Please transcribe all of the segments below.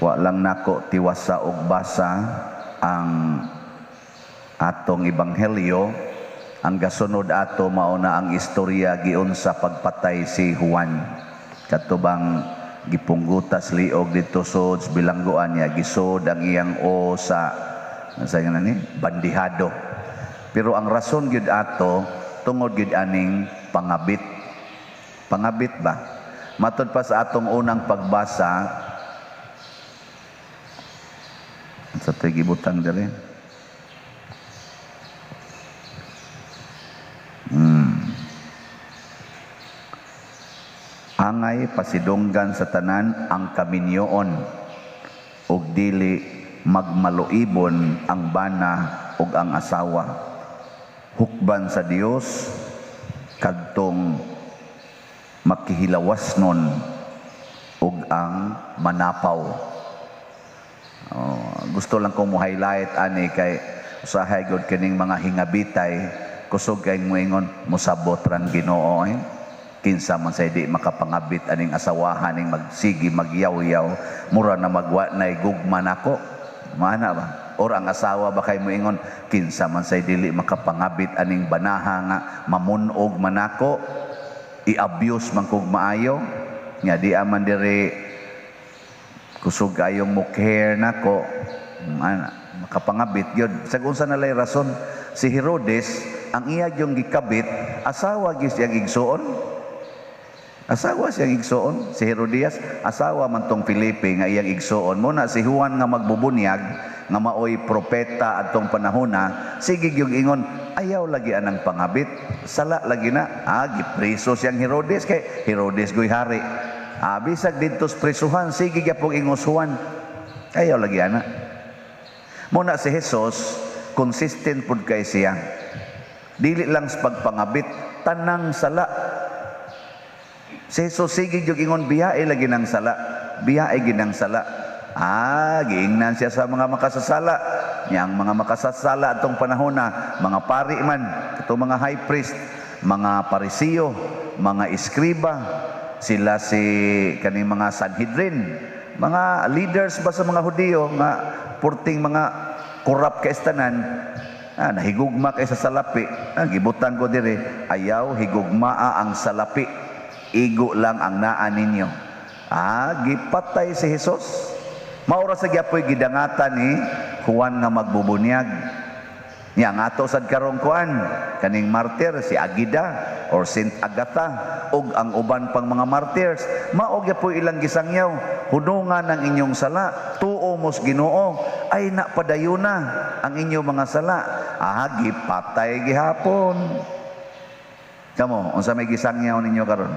Wa lang nako tiwasa og basa ang atong ebanghelyo. Ang gasunod ato mao na ang istorya giunsa pagpatay si Juan. Katubang gipunggutas liog didto sod sa bilangguan niya, gisod ang iyang o sa sa nga ni bandihado. Pero ang rason gyud ato tungod gyud aning pangabit. Pangabit ba? Matod pa sa atong unang pagbasa sa to'y gibutang diri. Angay pasidunggan sa tanan ang kaminyoon ug dili magmaluibon ang bana ug ang asawa. Hukban sa Dios kadtong makihilawas nun ug ang manapaw. Oh, gusto lang kong mo-highlight ani kay usahay gud kining mga hingabitay, kusog kay moingon mosabot rang Ginoo eh. Kinsa man say di makapangabit aning asawahan ning magsigi magyaw-yaw, mura na magwa nay gugma nako. Mana ba? Or ang asawa ba kay moingon kinsa man say dili makapangabit aning banaha nga mamunog man nako, i-abuse man kog maayo, nga di aman diri kusog kayong mo care nako, ana makapangabit gyud. Sa unsa na lay rason si Herodes ang iya gyung gikabit asawa gyud siyang igsuon. Asawa siyang igsuon si Herodias, asawa man tong Felipe nga iyang igsuon. Mo na si Juan nga magbubunyag nga maoy propeta adtong panahona, sige gyud ingon ayaw lagi anang pangabit, sala lagi na. Ah, gipreso siyang Herodes kay Herodes goy hari. Ah, bisag didto sa presuhan, sige gyapong ingos Juan, ayaw lagi ana. Mo na si Jesus consistent pud kay siya. Dili lang sa pagpangabit, tanang sala. Si Jesus sige gyud ingon biyae lagi nang sala, biyae ginang sala. Ah, giingnan siya sa mga makasasala. Yang mga makasasala atong panahon na, mga pari man, itong mga high priest, mga parisiyo, mga eskriba, sila si kaning mga Sanhedrin, mga leaders ba sa mga Hudiyo nga purting mga corrupt kay tanan. Ah, nahigugma kay sa salapi. Ah, gibutang ko diri, ayaw higugmaa ang salapi. Igo lang ang naa ninyo. Ah, gipatay si Jesus. Maura sa gyapoy gidangatan ni Juan nga magbubunyag. Nya ang ato sad karong kuan kaning martyr si Agida or Saint Agatha ug ang uban pang mga martyrs, mao gyapoy ilang gisangyaw, hunungan ang inyong sala, tuo mos Ginoo, ay na padayuna ang inyong mga sala. Ah, gipatay gihapon. Kamo, unsa may gisangyaw ninyo karon?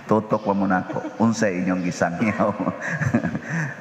Tutok pa muna ako. Unsay inyong gisangyaw?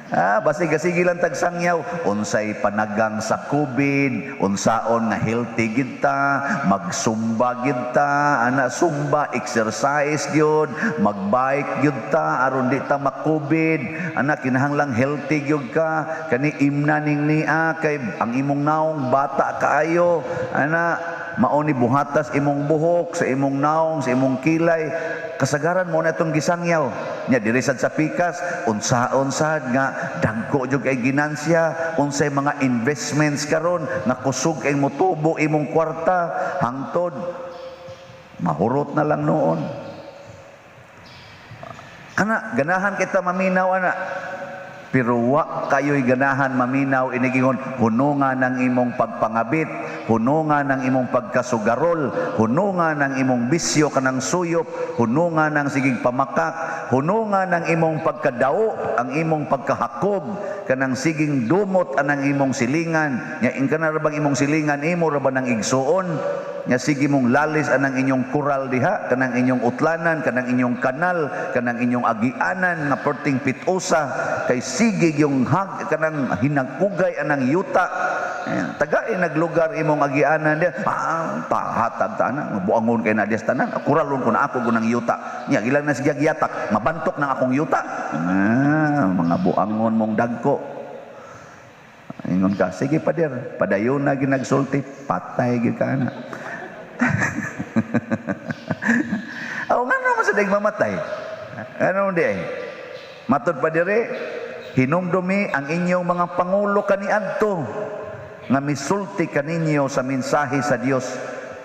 Ah, basig sige lang tagsangyaw. Unsay panagang sa COVID, unsaon nga healthy gid ta, magsumba gid ta, ana sumba, exercise gyud, magbike gyud ta aron di ta ma-COVID. Ana kinahanglang healthy gyud ka, kani imna ning nia kay ang imong naong bata kaayo. Ana mao ni buhatas imong buhok sa imong naong, sa imong kilay. Kasagaran mo na itong gisangyaw. Nya diri sad sa pikas, unsaon sad nga dagko jud kay ginansya, unsay mga investments karon nga kusog kay motubo imong kwarta, hangtod mahurot na lang noon. Kana ganahan kita maminaw ana. Pero wa kayo'y ganahan maminaw inigingon hunungan ng imong pagpangabit, hunungan ng imong pagkasugarol, hunungan ng imong bisyo kanang suyop, hunungan ng sigig pamakak, hunungan ng imong pagkadao, ang imong pagkahakob, kanang siging dumot anang imong silingan. Nya ingka na ra bang imong silingan imo ra ba nang igsuon? Nya sige mong lalis anang inyong kural diha, kanang inyong utlanan, kanang inyong kanal, kanang inyong agianan nga perting pitusa kay sige yung hag kanang hinagkugay anang yuta. Ayan, tagay naglugar imong agianan diha. Ah, tahatag ta ana, buangon kay na diha sa tanan. Kuralon ko na ako gunang yuta. Nya ilang na sige giyatak, mabantok nang akong yuta. Ah, mga buangon mong dagko. Ingon ka, sige pader, padayon na ginagsulti, patay gyud ka ana. Aw, ngano man sa daig mamatay? Ano di ay? Matud pa dire, "Hinumdumi ang inyong mga pangulo kaniadto nga misulti kaninyo sa mensahe sa Dios.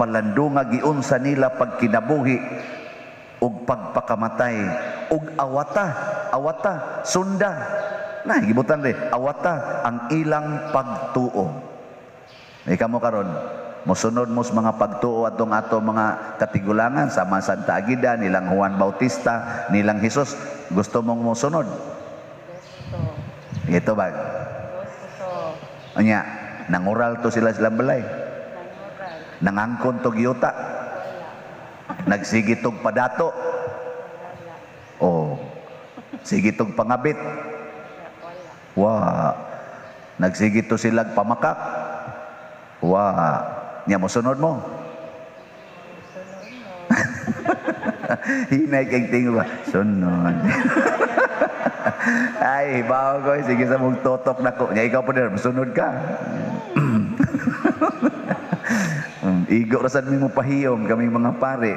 Palandunga giunsa nila pagkinabuhi ug pagpakamatay ug awata, awata, sunda." Na gibutan re, awata ang ilang pagtuo. Ikaw mo karon, mosunod mo sa mga pagtuo atong ato mga katigulangan sama Santa Agida, nilang Juan Bautista, nilang Jesus. Gusto mong mosunod? Gusto. Ito ba? Gusto. Anya, nangural to sila silang balay? Nangural. Nangangkon to giyuta? Wala. Nagsige tog padato? Wala. O sige tog pangabit? Wala. Wa. Nagsige to silag pamakak? Wa. Nya mosunod mo? Sunod mo. Hinay kay tingog ba? Sunod. Ay, hibaw ko. Sige sa mong tutok na ko. Nya ikaw po din, mosunod ka. Igo ra sad mi mo pahiyom kami mga pare.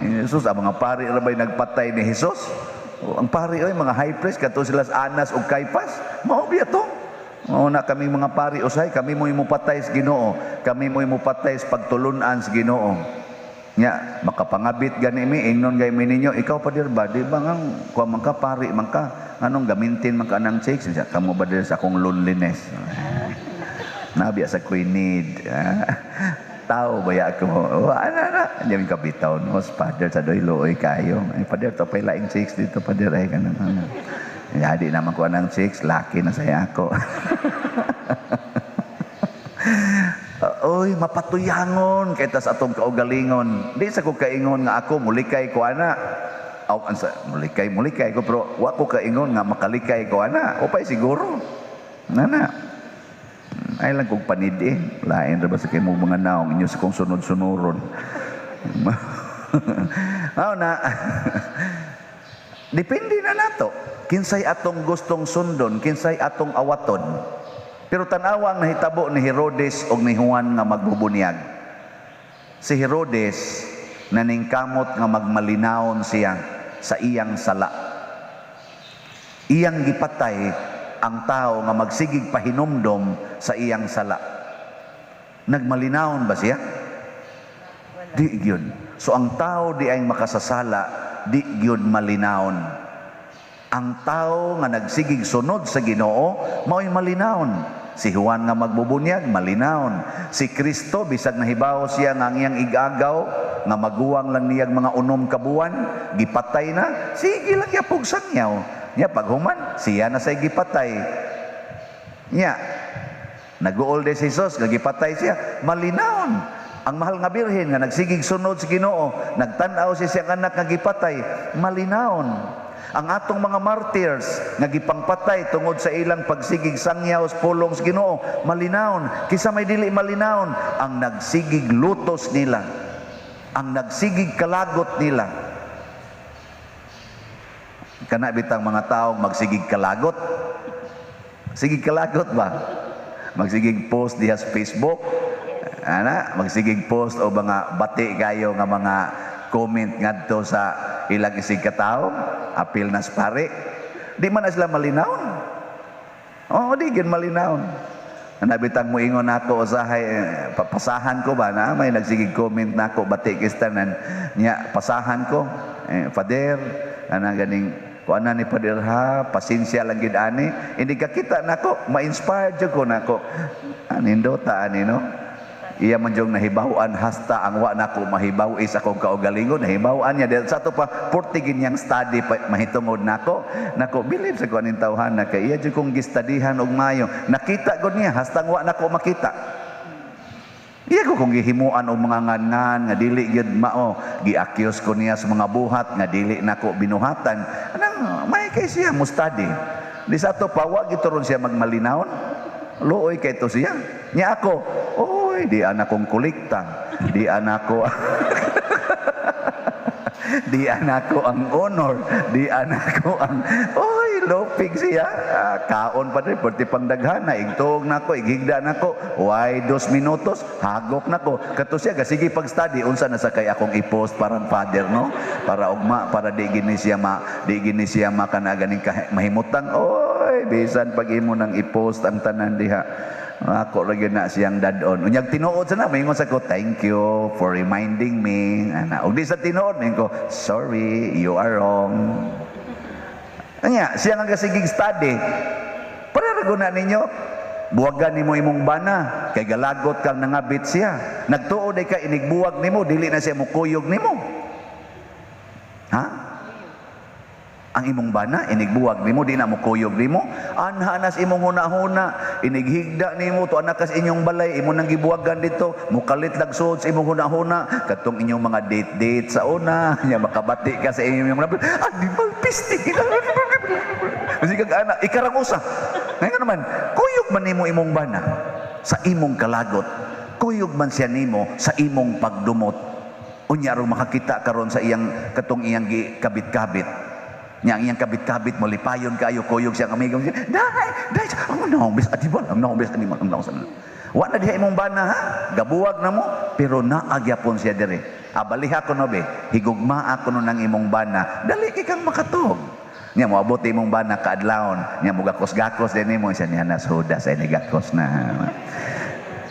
Jesus, ang mga pare ra ba'y nagpatay ni Jesus? O, ang pare oy, mga high priest kato sila sa Anas ug Caiphas. Mao biya to. Mao na kami mga pari usay, kami mo'y mopatay sa Ginoo, kami mo'y mopatay sa pagtulun-an sa Ginoo. Nya makapangabit gani mi, ingnon gay mi ninyo, "Ikaw pa dir ba, di ba nga kuha man ka, pari man ka, nganong gamintin man ka nang chicks?" Siya, "Kamo ba dir sa akong loneliness? Nabiya sa ko'y need. Tao ba ya ako?" Oh, ana na. Hindi mi kabitaw no, father sa doy looy kayo. "Ay, father, to pay laing chicks dito, father." Ay kanang ano. Ya, di naman ko anang chicks, laki na saya ako. Oy, mapatuyangon kay tas atong kaugalingon. Di sa ko kaingon nga ako mulikay ko ana. Aw, ansa, mulikay, mulikay ko, pero wa ko kaingon nga makalikay ko ana. Upay siguro. Nana. Ay lang kong panidi. Lain ra ba sa kay mo mga naong inyo sa kong sunod-sunuron. Mao na. Depende na nato. Kinsay atong gustong sundon, kinsay atong awaton. Pero tan-awa ang nahitabo ni Herodes og ni Juan nga magbubunyag. Si Herodes naningkamot nga magmalinawon siya sa iyang sala. Iyang gipatay ang tao nga magsigig pahinumdom sa iyang sala. Nagmalinawon ba siya? Wala. Di gyud. So ang tao di ay makasasala, di gyud malinawon. Ang tao nga nagsigig sunod sa Ginoo mao'y malinawon. Si Juan nga magbubunyag, malinawon. Si Kristo, bisag nahibaw siya nga ang iyang igagaw nga maguwang lang niyag mga 6 ka buwan, gipatay na, sige lang yapog sangyaw. Nya paghuman, siya na say gipatay. Nya naguol de si Jesus nga gipatay siya, malinawon. Ang mahal nga birhen nga nagsigig sunod sa Ginoo, nagtan-aw siya siyang anak nga gipatay, malinawon. Ang atong mga martyrs nga gipangpatay tungod sa ilang pagsigig sangyaw sa pulong sa Ginoo, malinawon. Kisa may dili malinawon? Ang nagsigig lutos nila, ang nagsigig kalagot nila. Kana bitang mga taong magsigig kalagot. Sigig kalagot ba? Magsigig post diha sa Facebook. Ana, magsigig post o mga bati kayo nga mga comment ngadto sa ilang isig katawo, apil na sa pare. Di man na sila malinawon. Oo, di gyud malinawon. Nabitang moingon nako usahay, pasahan ko ba na may nagsigig comment nako bati kistanan niya, pasahan ko, "Father, ana ganing kuan ni Father ha, pasensya lang gid ani." Hindi ka kita nako, ma-inspired jud ko nako, anindota ani no. Iya man jung nahibaw-an hasta ang wa nako mahibaw is akong kaugalingon, nahibaw-an niya dahil sa ato pa porte ginyang study pa, mahitungod nako nako bilib sa kuan ning tawhana kay iya jud kong gistadihan og maayo, nakita gud niya hasta ang wa nako makita. Iya ko kong gihimuan og mga ngan-ngan nga dili gyud mao, gi-accuse ko niya sa mga buhat nga dili nako binuhatan. Anang may kay siya mo study di sa ato pa wa gituron siya magmalinawon. Luoy kay to siya. Nya ako, oy, di anak kong kolekta, di anak ko, di anak ko ang honor, di anak ko ang, oy, Lupig siya. Ah, kaon pa rin, pwede pang daghana. Igtuog na ko, ighigda na ko. Why 2 minutos? Hagok na ko. Kato siya, sige pag-study, unsa na sa kay akong i-post parang father, no? Para ugma, para di gini siya makana ganing mahimutang. Oy, bisan pag imo nang i-post ang tanan diha. Ako ra gyud na siyang dad-on. Unyag tinuod sa na, maingon sa ko, "Thank you for reminding me." Ana, ug di sa tinuod, maingon ko, "Sorry, you are wrong." Anya, siya nga gasigig study. Pareho ra guna ninyo. Buwagan nimo imong bana kay galagot kang nangabit siya. Nagtuo day ka inigbuwag nimo, dili na siya mukuyog nimo. Ha? Ang imong bana inigbuwag nimo, di na mukuyog nimo. Anha nas imong hunahuna, inighigda nimo to anak kas inyong balay, imo nang gibuwagan dito, mukalit lag suod sa imong hunahuna katong inyong mga date date sa una, nya makabati ka sa inyong animal pisting. Kasi kag ana, ikarang usa. Ngayon naman, kuyog man nimo imong bana sa imong kalagot. Kuyog man siya nimo sa imong pagdumot. Unya aron makakita karon sa iyang katong iyang kabit-kabit. Nya ang iyang kabit-kabit mo lipayon kaayo, kuyog siya ang amigo. Dai, dai, ang naong bes animal, ang naong bes animal, ang naong sa. Wa na diha imong bana ha, gabuwag na mo, pero naa gyapon siya dire. Abaliha ko no be, higugmaa ko no nang imong bana, dali kay kang makatog. Nya moabot imong bana kaadlawon, nya mo gakos-gakos din nimo siya niya nas Judas ay nigakos na.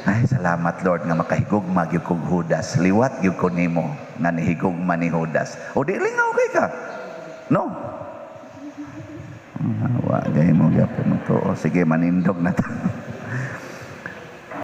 Ay, salamat Lord nga makahigugma gyud kog Judas. Liwat gyud ko nimo nga nihigugma ni Judas. O di lingaw kay ka. No? Ah, wa gay mo gyapon mo to. O, sige, manindog na ta.